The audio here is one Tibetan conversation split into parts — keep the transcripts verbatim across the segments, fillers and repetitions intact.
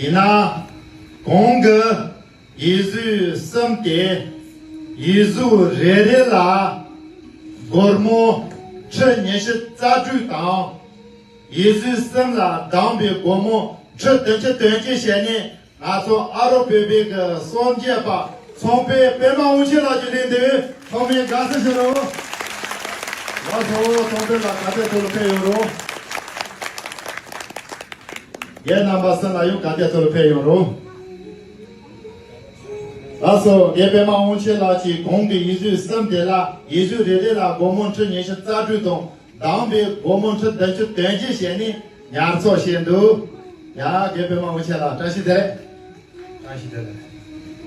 ཡིན་ན། གོང་གི་ཡིག་གཟུགས་གསུམ་དེ། ཡིག་གཟུགས་རེ་རེ་ལ་སྒོར་མོ་ཁྲི་ཉི་ཤུ་རྩ་དྲུག་དང་། ཡིག་གཟུགས་གསུམ་ལ་བསྡོམས་པའི་སྒོར་མོ་ཁྲི་བདུན་ཅུ་དོན་གཅིག་བྱས་ནས། ང་ཚོ་ཨ་རོ་བོད་པའི་གི་གསོལ་འདེབས་པ་ཚོང་དཔོན་པད་མ་དབང་ཆེན་ལགས་ཀྱི་ལན་དུ་ཐོག་མའི་དགའ་བསུ་ཞུ་རོགས། ལགས་སོ། ཚོང་དཔོན་ལགས་ག་ཚད་ཐུགས་ལ་ཕེབས་ཡོང་རོགས། རྒན་རྣམ་པ་གསུམ་ལ་ཡང་ག་ཚད་ཐུགས་ལ་ཕེབས་ཡོང་རོགས། ལགས་སོ། རྒན་པད་མ་དབང་ཆེན་ལགས་ཀྱིས་གོང་གི་ཡིག་གཟུགས་གསུམ་དེ་ལ་ཡིག་གཟུགས་རེ་རེ་ལ་སྒོར་མོ་ཁྲི་ཉི་ཤུ་རྩ་དྲུག་དང་། བསྡོམས་པའི་སྒོར་མོ་ཁྲི་བདུན་ཅུ་དོན་གཅིག་བྱས་ནས་ཉར་ཚགས་བྱས་འདུག། ཡ། རྒན་པད་མ་དབང་ཆེན་ལགས་བཀྲ་ཤིས་བདེ་ལེགས། བཀྲ་ཤིས་བདེ་ལེགས།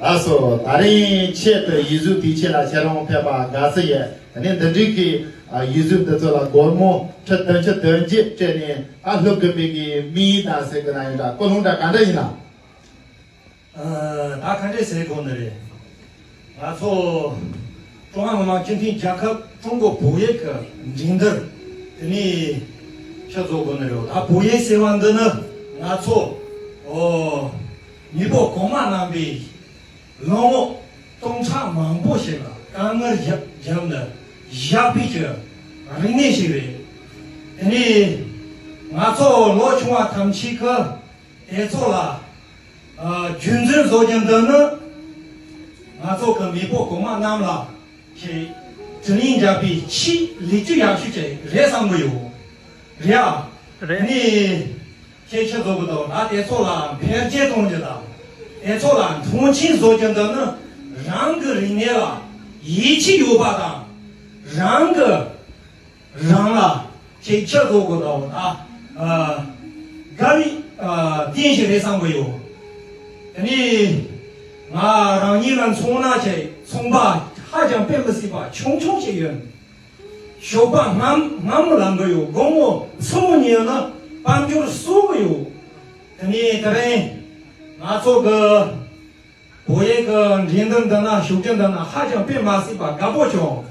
ལགས་སོ། ད་རིང་ཆེད་དུ་ཡིག་གཟུགས་དུས་ཆེན་ལ་ཁྱེད་རང་ཕེབས་པ་དགའ་བསུ་ཡོད། ད་ནི་འདི་འདྲའི་གི་ཡིག་གཟུགས་འདི་ཚོ་ལ་སྒོར་མོ་ཁྲི་བདུན་ཅུ་དོན་གཅིག་སྤྲད་ནས་ད་ལྷུག་དགོས་པའི་གི་དམིགས་ཡུལ་དང་ཟེར་གི་ན་ཡིན་འདྲ། ཀུན་སློང་འདྲ་ག་འདྲ་ཡིན་ན། ཨ། ད་ག་འདྲས་ཟེར་དགོས་ནི་རེད། ང་ཚོ་ཀྲུང་ཧྭ་མི་དམངས་སྤྱི་མཐུན་རྒྱལ་ཁབ་ཀྲུང་གོ་བོད་ཡིག་གི་འགྲན་བསྡུར་དེ་ནས་ཕྱིར་བཟོ་དགོས་ནི་རེད། ད་བོད་ཡིག་ཟེར་བ་འདི་ནི་ང་ཚོ། ཨོ། མེས་པོ་གོང་མ་རྣམ་པས་ལོ་ངོ་སྟོང་ཕྲག་མང་པོ་ཞིག་ལ་དཀའ་ངལ་བརྒྱབ་བརྒྱབ་ནས་བཞག་པའི་གི་རིག་གནས་ཤིག་རེད། དེ་ནས་ང་ཚོ་ལོ་ཆུང་བ་ཐམས་ཅད་ཀྱིས་དེ་ཚོ་ལ། ཨ། རྒྱུན་འཛིན་བཟོ་རྒྱུ་འདི་ནི་ང་ཚོ་གི་མེས་པོ་གོང་མ་རྣམས་ལ་ཁྱེད་དྲིན་ལན་འཇལ་བའི་ཆེས་ལེགས་བཅོས་ཡག་ཤོས་ཅིག་རེད་བསམ་གི་ཡོད། རེད་ཨ། རེད། ནི་ཁྱེད་ཆོས་བཟོ་གི་འདུག་ན། དེ་ཚོ་ལ་འཕེལ་རྒྱས་གཏོང་རྒྱུ་དང་། དེ་ཚོ་ལ་མཐོང་ཆེན་བཟོ་རྒྱུ་འདི་ནི་རང་གི་རིག་གནས་ལ་ཡིད་ཆེས་ཡོད་པ་དང་། རང་གི་རང་ལ་ཁྱེད་ཆོས་བཟོ་གི་འདུག་ན། ཨ། དགའ་བའི། ཨ། རྟེན་ཞིག་རེད་བསམ་གི་ཡོད། དེ་ནས་ང་རང་ཉིད་ལ་མཚོན་ན་ཆེ་ཚོང་པ་ཧ་ཅང་དཔེ་མི་སྲིད་པ་ཆུང་ཆུང་ཞིག་ཡོད། ཞོགས་པ་སྔ་སྔ་མོ་ལངས་གི་ཡོད། དགོང་མོ་སྲུ་མོ་ཉལ་ན་དཔལ་འབྱོར་གསོག་གི་ཡོད། དེ་ནས་དེ་རིང་ང་ཚོ་གི་བོད་ཡིག་གི་འགྲན་བསྡུར་འདི་ན་ཞུགས་རྒྱུ་འདི་ན་ཧ་ཅང་དཔེ་མ་སྲིད་པ་དགའ་པོ་བྱུང་།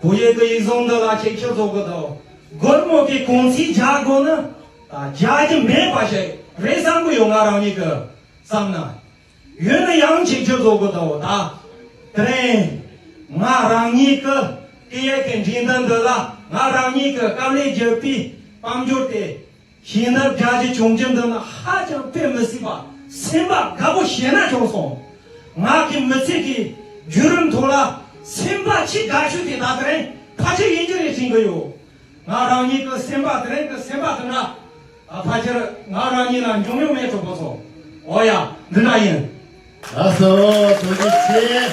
བོད་ཡིག་གི་ཡིག་ཚང་འདི་ལ་ཁྱེད་ཆོས་བཟོ་གི་འདུག། སྒོར་མོ་གི་གོང་ཚད་རྒྱག་དགོས་ན་ད་རྒྱག་རྒྱུ་མེད་པ་ཞིག་རེད་བསམ་གི་ཡོད། ང་རང་ཉིད་ཀྱི་བསམ་ན། ཡོད་ན་ཡང་ཁྱེད་ཆོས་བཟོ་གི་འདུག། ད་དེ་རིང་ང་རང་ཉིད་ཀྱི་བོད་ཡིག་གི་འགྲན་བསྡུར་འདི་ལ་ང་རང་ཉིད་ཀྱི་དཀའ་ལས་བརྒྱབ་པའི་དཔལ་འབྱོར་དེ། ཞིང་ནགས་བརྒྱ་ཆ་བྱུང་རྒྱུ་འདི་ནི་ཧ་ཅང་དཔེ་མི་སྲིད་པ་སེམས་པ་དགའ་པོ་ཞེ་ན་བྱུང་སོང་། ང་གི་མི་ཚེ་གི་བརྒྱུད་རིམ་ཐོག་ལ་སེམས་པ་ཆེས་དགའ་ཤོས་དེ་ད་དེ་རིང་ཕལ་ཆེར་ཡིན་རྒྱུ་རེད་དྲན་གི་ཡོད། ང་རང་ཉིད་ཀྱི་སེམས་པ་དེ་རིང་གི་སེམས་པ་དེ་འདྲ་ཕལ་ཆེར་ང་རང་ཉིད་ལ་འབྱུང་ཡོང་མེད་གྲོགས་པོ་ཚོ། འོ་ཡ། འདི་འདྲ་ཡིན། ལགས་སོ། ཐུགས་རྗེ་ཆེ།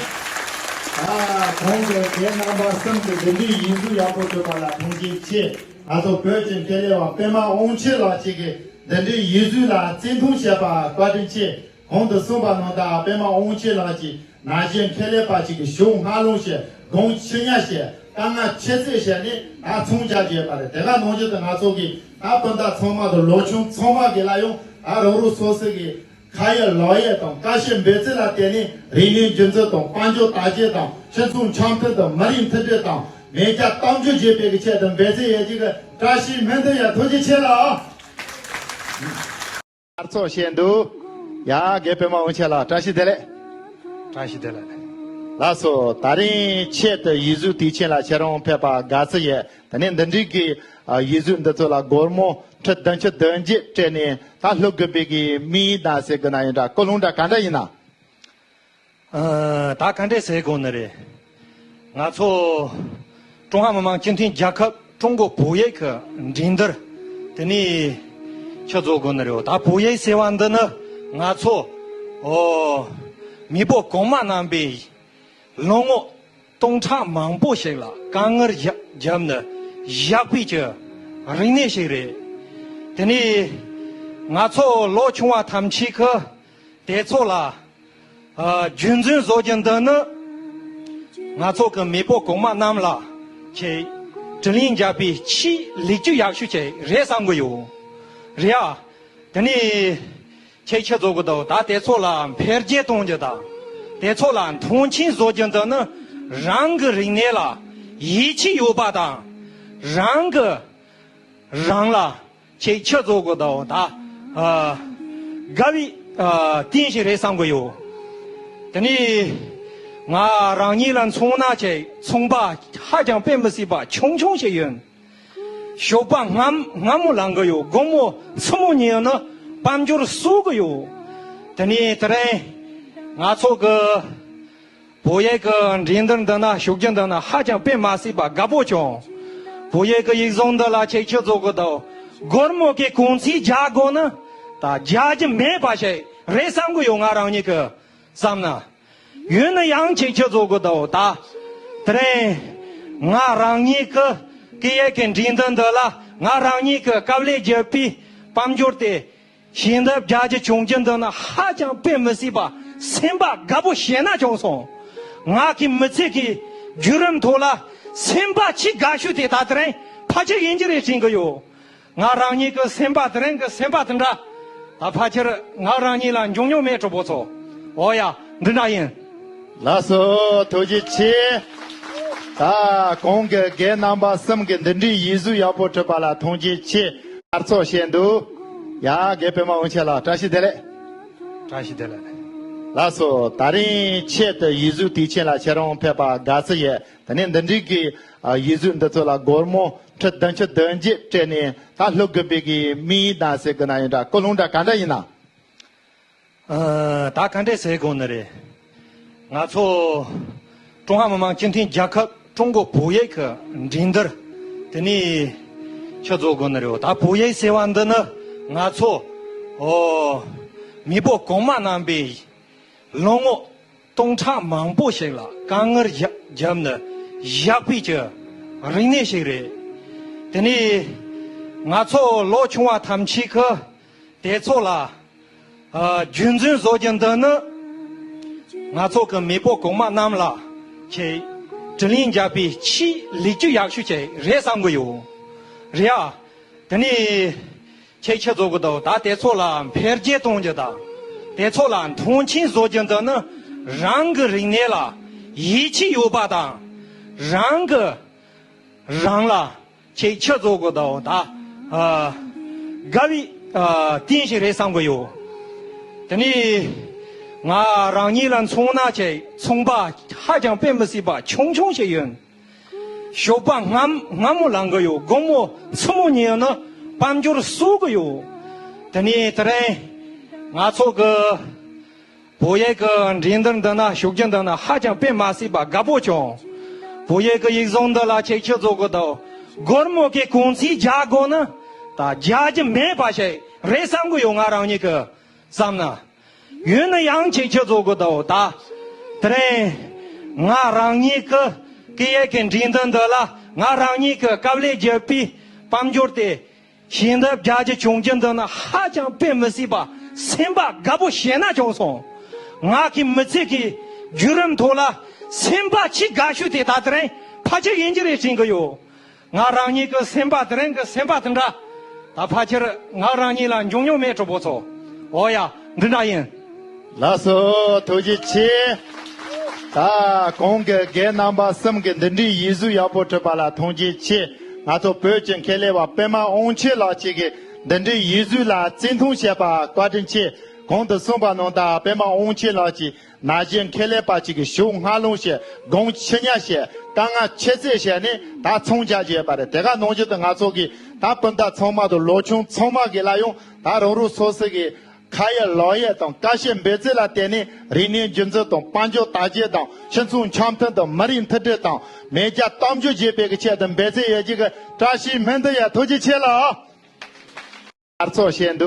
ཨ། གོང་གི་རྒན་རྣམ་པ་གསུམ་གྱིས་འདི་འདྲའི་ཡིག་གཟུགས་ཡག་པོ་བྲིས་པ་ལ་ཐུགས་རྗེ་ཆེ། ང་ཚོ་བོད་ཀྱི་འཕྲིན་ལས་པ་པད་མ་དབང་ཆེན་ལགས་ཀྱིས་འདི་འདྲའི་ཡིག་གཟུགས་ལ་བརྩི་མཐོང་བྱས་པ་བཀའ་དྲིན་ཆེ། གོང་དུ་གསུངས་པ་ནང་ལྟར་པད་མ་དབང་ཆེན་ལགས་ཀྱིས་ན་གཞོན་འཕྲིན་ལས་པ་ཅིག་གི་གཞུང་སྔ་ལོང་བྱས། སྒོང་ཕྱི་ཉ་བྱས། དཀའ་ངལ་ཆེ་ཚད་བྱས་ནས་ད་ཚོང་རྒྱག་རྒྱུ་ཡོད་པ་རེད། དེ་ག་ནང་བཞིན་དུ་ང་ཚོ་གིས་ད་སྤུན་ཟླ་ཚང་མ་དང་ལོ་ཆུང་ཚང་མ་གི་ལ་ཡང་ད་རང་རང་སོ་སོ་གི་ཁ་ཡོད་ལག་ཡོད་དང་། དཀའ་སྤྱད་འབད་བརྩོན་ལ་བརྟེན་ནས་རིག་གནས་སྒྱུ་རྩལ་དང་། དཔལ་འབྱོར་དར་རྒྱས་དང་། སྤྱི་ཚོགས་འཆམ་མཐུན་དང་། མི་རིགས་མཐུན་སྒྲིལ་དང་། མེས་རྒྱལ་གཏམ་རྒྱུད་རྒྱས་པའི་གི་ཆེད་དུ་འབད་བརྩོན་ཡོད་ཅིག་གི་བཀྲ་ཤིས་སྨོན་འདུན་ཡོད། ཐུགས་རྗེ་ཆེ་ལགས། ཨ། ཚོགས་བྱས་འདུག། ཡ། རྒན་པད་མ་དབང་ཆེན་ལགས་བཀྲ་ཤིས་བདེ་ལེགས། བཀྲ་ཤིས་བདེ་ལེགས། ལགས་སོ། ད་རིང་ཆེད་དུ་ཡིག་གཟུགས་དུས་ཆེན་ལ་ཁྱེད་རང་ཕེབས་པ་དགའ་བསུ་ཡོད། ད་ནི་འདི་འདྲའི་གི་ཨ་ཡིག་གཟུགས་འདི་ཚོ་ལ་སྒོར་མོ་ཁྲི་བདུན་ཅུ་དོན་བརྒྱད་སྤྲད་ནས་ད་ལྷུག་དགོས་པའི་གི་དམིགས་ཡུལ་དང་ཟེར་གི་ན་ཡིན་འདྲ། ཀུན་སློང་འདྲ་ག་འདྲ་ཡིན་ན། ཨ། ད་ག་འདྲས་ཟེར་དགོས་ནི་རེད། ང་ཚོ་ཀྲུང་ཧྭ་མི་དམངས་སྤྱི་མཐུན་རྒྱལ་ཁབ་ཀྲུང་གོ་བོད་ཡིག་གི་འགྲན་བསྡུར་དེ་ནས་ཕྱིར་བཟོ་དགོས་ནི་རེད། ད་བོད་ཡིག་ཟེར་བ་འདི་ནི་ང་ཚོ། ཨོ། མེས་པོ་གོང་མ་རྣམ་པས་ལོ་ངོ་སྟོང་ཕྲག་མང་པོ་ཞིག་ལ་དཀའ་ངལ་བརྒྱབ་བརྒྱབ་ནས་བཞག་པའི་གི་རིག་གནས་ཤིག་རེད། དེ་ནས་ང་ཚོ་ལོ་ཆུང་བ་ཐམས་ཅད་ཀྱིས་དེ་ཚོ་ལ། ཨ། རྒྱུན་འཛིན་བཟོ་རྒྱུ་འདི་ནི་ང་ཚོ་གི་མེས་པོ་གོང་མ་རྣམས་ལ་ཁྱེད་དྲིན་ལན་འཇལ་བའི་ཆེས་ལེགས་བཅོས་ཡག་ཤོས་ཅིག་རེད་བསམ་གི་ཡོད། རེད་ཨ། དེ་ནས་ཁྱེད་ཆོས་བཟོ་གི་འདུག། ད་དེ་ཚོ་ལ་འཕེལ་རྒྱས་གཏོང་རྒྱུ་དང་། དེ་ཚོ་ལ་མཐོང་ཆེན་བཟོ་རྒྱུ་འདི་ནི་རང་གི་རིག་གནས་ལ་ཡིད་ཆེས་ཡོད་པ་དང་། རང་གི་རང་ལ་ཁྱེད་ཆོས་བཟོ་གི་འདུག། ད། ཨ། དགའ་བའི་ ཨ། རྟེན་ཞིག་རེད་བསམ་གི་ཡོད། དེ་ནས་ང་རང་ཉིད་ལ་མཚོན་ན་ཆེ་མཚུངས་པ་ཧ་ཅང་དཔེ་མི་སྲིད་པ་ཆུང་ཆུང་ཞིག་ཡོད། ཞོགས་པ་སྔ་སྔ་མོ་ལངས་གི་ཡོད། དགོང་མོ་མཚན་མོ་ཉིན་ནི་དཔལ་འབྱོར་གསོག་གི་ཡོད། དེ་ནས་དེ་རིང་ང་ཚོ་གི་བོད་ཡིག་གི་འགྲན་བསྡུར་འདི་ན་ཞུགས་རྒྱུ་འདི་ན་ཧ་ཅང་དཔེ་མ་སྲིད་པ་དགའ་པོ་བྱུང་། བོད་ཡིག་གི་ཡིག་ཚང་འདི་ལ་ཁྱེད་ཆོས་ཚོ་གི་དང་སྒོར་མོ་གི་གུང་ཚིགས་རྒྱག་དགོས་ན་ད་རྒྱག་རྒྱུ་མེད་པ་ཞིག་རེད་བསམ་གི་ཡོད། ང་རང་ཉིད་ཀྱི་བསམ་ན། ཡིན་ན་ཡང་ཁྱེད་ཆོས་ཚོ་གི་དང་ད་དེ་རིང་ང་རང་ཉིད་ཀྱི་སྐད་ཡིག་གི་འགྲན་བསྡུར་འདི་ལ་ང་རང་ཉིད་ཀྱི་དཀའ་ལས་བརྒྱབ་པའི་དཔལ་འབྱོར་དེ་ཞལ་འདེབས་རྒྱག་རྒྱུ་བྱུང་རྒྱུ་འདི་ནི་ཧ་ཅང་དཔེ་མི་སྲིད་པ་སེམས་པ་དགའ་པོ་ཞེ་ན་བྱུང་སོང་། ང་གི་མི་ཚེ་གི་བརྒྱུད་རིམ་ཐོག་ལ་སེམས་པ་ཆེས་དགའ་ཤོས་དེ་ད་དེ་རིང་ཕལ་ཆེར་ཡིན་གྱི་རེད་དྲན་གི་ཡོད། ང་རང་ཉིད་ཀྱི་སེམས་པ་དེ་རིང་གི་སེམས་པ་དེ་འདྲ་ད་ཕལ་ཆེར་ང་རང་ཉིད་ལ་འབྱུང་མྱོང་མེད། གྲོགས་པོ་ཚོ། འོ་ཡ། འདི་འདྲ་ཡིན། ལགས་སོ། ཐུགས་རྗེ་ཆེ། ད་གོང་གི་རྒན་རྣམ་པ་གསུམ་གྱི་འདི་འདྲའི་ཡིག་གཟུགས་ཡག་པོ་ཕུལ་བ་ལ་ཐུགས་རྗེ་ཆེ། གར་ཚོགས་བཤད་འདུག་ཡ། རྒན་པད་མ་དབང་ཆེན་ལགས་བཀྲ་ཤིས་བདེ་ལེགས། བཀྲ་ཤིས་བདེ་ལེགས། ལགས་སོ། ད་རིང་ཆེད་དུ་ཡིག་གཟུགས་དུས་ཆེན་ལ་ཁྱེད་རང་ཕེབས་པ་དགའ་བསུ་ཡོད། དེ་ནས་འདི་འདྲའི་གི་ཡིག་གཟུགས་འདི་ཚོ་ལ་སྒོར་མོ་ཁྲི་བདུན་ཅུ་དོན་བརྒྱད་སྤྲད་ནས་ད་ལྷུག་དགོས་པའི་གི་དམིགས་ཡུལ་དང་ཟེར་གི་ན་ཡིན་འདྲ། ཀུན་སློང་འདྲ་ག་འདྲ་ཡིན་ན། ཨ། ད་ག་འདྲས་ཟེར་དགོས་ནི་རེད། ང་ཚོ་ཀྲུང་ཧྭ་མི་དམངས་སྤྱི་མཐུན་རྒྱལ་ཁབ་ཀྲུང་གོ་བོད་ཡིག་གི་འགྲན་བསྡུར་དེ་ནས་ཆུ་བཟོ་དགོས་ནི་རེད། ད་བོད་ཡིག་ཟེར་བ་འདི་ནི་ང་ཚོ་ཨོ་མེས་པོ་གོང་མ་རྣམ་པས་ལོ་ངོ་སྟོང་ཕྲག་མང་པོ་ཞིག་ལ་དཀའ་ངལ་བརྒྱབ་ནས་བཞག་པའི་གི་རིག་གནས་ཤིག་རེད། དེ་ནས་ང་ཚོ་ལོ་ཆུང་བ་ཐམས་ཅད་ཀྱིས་དེ་ཚོ་ལ་ཨ། རྒྱུན་འཛིན་བཟོ་རྒྱུ་འདི་ནི་ང་ཚོ་གི་མེས་པོ་གོང་མ་རྣམས་ལ་ཆེས་དྲིན་ལན་འཇལ་བའི་ཆེས་ལེགས་སྐྱེས་ཡག་ཤོས་ཅིག་རེད་བསམ་གི་ཡོད། རེད་ཨ། དེ་ནས་ཁྱེད་ཆོས་ཚོ་གི་དང་ད་དེ་ཚོ་ལ་འཕེལ་རྒྱས་གཏོང་རྒྱུ་དང་དེ་ཚོ་ལ་མཐོང་ཆེན་བཟོ་རྒྱུ་འདི་ནི་རང་གི་རིག་གནས་ལ་ཡིད་ཆེས་ཡོད་པ་དང་། རང་གི་རང་ལ་ཁྱེད་ཆོས་ཚོ་གི་དང་ད་ཨ་དགའ་བའི་ཨ་རྟེན་ཞིག་རེད་བསམ་གི་ཡོད། དེ་ནས་ང་རང་ཉིད་ལ་མཚོན་ན་ཆེ་མཚུངས་པ་ཧ་ཅང་དཔེ་མི་སྲིད་པ་ཆུང་ཆུང་ཞིག་ཡོད། ཞོགས་པ་སྔ་སྔ་མོ་ལངས་གི་ཡོད། དགོང་མོ་མཚན་མོ་ཉིན་ནི་དཔལ་འབྱོར་གསོག་གི་ཡོད། དེ་ནས་དེ་རིང་ང་ཚོ་གི་བོད་ཡིག་གི་འགྲན་བསྡུར་འདི་ན་ཞུགས་རྒྱུ་འདི་ན་ཧ་ཅང་དཔེ་མ་སྲིད་པ་དགའ་པོ་བྱུང་། བོད་ཡིག་གི་ཡིག་ཚང་འདི་ལ་ཁྱེད་ཆོས་ཚོ་གི་དང་སྒོར་མོ་གི་གུང་ཚིགས་རྒྱག་དགོས་ན་ད་རྒྱག་རྒྱུ་མེད་པ་ཞིག་རེད་བསམ་གི་ཡོད། ང་རང་ཉིད་ཀྱི་བསམ་ན། ཡིན་ན་ཡང་ཁྱེད་ཆོས་ཚོ་གི་དང་ད་དེ་རིང་ང་རང་ཉིད་ཀྱི་སྐད་ཡིག་གི་འགྲན་བསྡུར་འདི་ལ་ང་རང་ཉིད་ཀྱི་དཀའ་ལས་བརྒྱབ་པའི་དཔལ་འབྱོར་དེ་ཞལ་འདེབས་རྒྱག་རྒྱུ་བྱུང་རྒྱུ་འདི་ནི་ཧ་ཅང་དཔེ་མི་སྲིད་པ་སེམས་པ་དགའ་པོ་ཞེ་ན་བྱུང་སོང་། ང་གི་མི་ཚེ་གི་བརྒྱུད་རིམ་ཐོག་ལ་སེམས་པ་ཆེས་དགའ་ཤོས་དེ་ད་དེ་རིང་ཕལ་ཆེར་ཡིན་གྱི་རེད་དྲན་གྱི་ཡོད། ང་རང་ཉིད་ཀྱི་སེམས་པ་དེ་རིང་གི་སེམས་པ་དེ་འདྲ་ད་ཕལ་ཆེར་ང་རང་ཉིད་ལ་འབྱུང་མྱོང་མེད། གྲོགས་པོ་ཚོ། འོ་ཡ། འདི་འདྲ་ཡིན། ལགས་སོ། ཐུགས་རྗེ་ཆེ། ད་གོང་གི་རྒན་རྣམ་པ་གསུམ་གྱི་འདི་འདྲའི་ཡིག་གཟུགས་ཡག་པོ་ཕུལ་བ་ལ་ཐུགས་རྗེ་ཆེ། ང་ཚོ་བོད་ཀྱི་མཁས་ལས་པ་པད་མ་དབང་ཆེན་ལགས་གཅིག་གིས་འདི་འདྲའི་ཡིག་གཟུགས་ལ་བརྩི་མཐོང་བྱས་པ་བཀའ་དྲིན་ཆེ། གོང་དུ་གསུངས་པ་ནང་ལྟར་པད་མ་དབང་ཆེན་ལགས་ཀྱིས་ན་གཞོན་མཁས་ལས་པ་གཅིག་གི་ཞོགས་སྔ་ལངས་བྱས་དགོང་ཕྱི་ཉལ་བྱས་དཀའ་ངལ་ཆེ་ཚད་བྱས་ནས་ད་ཚོང་རྒྱག་རྒྱུ་ཡོད་པ་རེད། དེ་ག་ནང་བཞིན་དུ་ང་ཚོ་གིས་ད་སྤུན་ཟླ་ཚང་མ་དང་ལོ་ཆུང་ཚང་མ་གིས་ལ་ཡང་ད་རང་རང་སོ་སོ་གི་ཁ་ཡོད་ལག་ཡོད་དང་དཀའ་སྤྱད་འབད་བརྩོན་ལ་བརྟེན་ནས་རིག་གནས་རྒྱུན་འཛིན་དང་དཔལ་འབྱོར་དར་རྒྱས་དང་སྤྱི་ཚོགས་འཆམ་མཐུན་དང་མི་རིགས་མཐུན་སྒྲིལ་དང་མེས་རྒྱལ་དམ་བཅའ་བྱེད་པའི་གི་ཆེད་དུ་འབད་བརྩོན་ཡོད་རྒྱུ་གི་བཀྲ་ཤིས་སྨོན་འདུན་ཡོད། ཐུགས་རྗེ་ཆེ་ལགས། གར་ཚོགས་བཤད་འདུག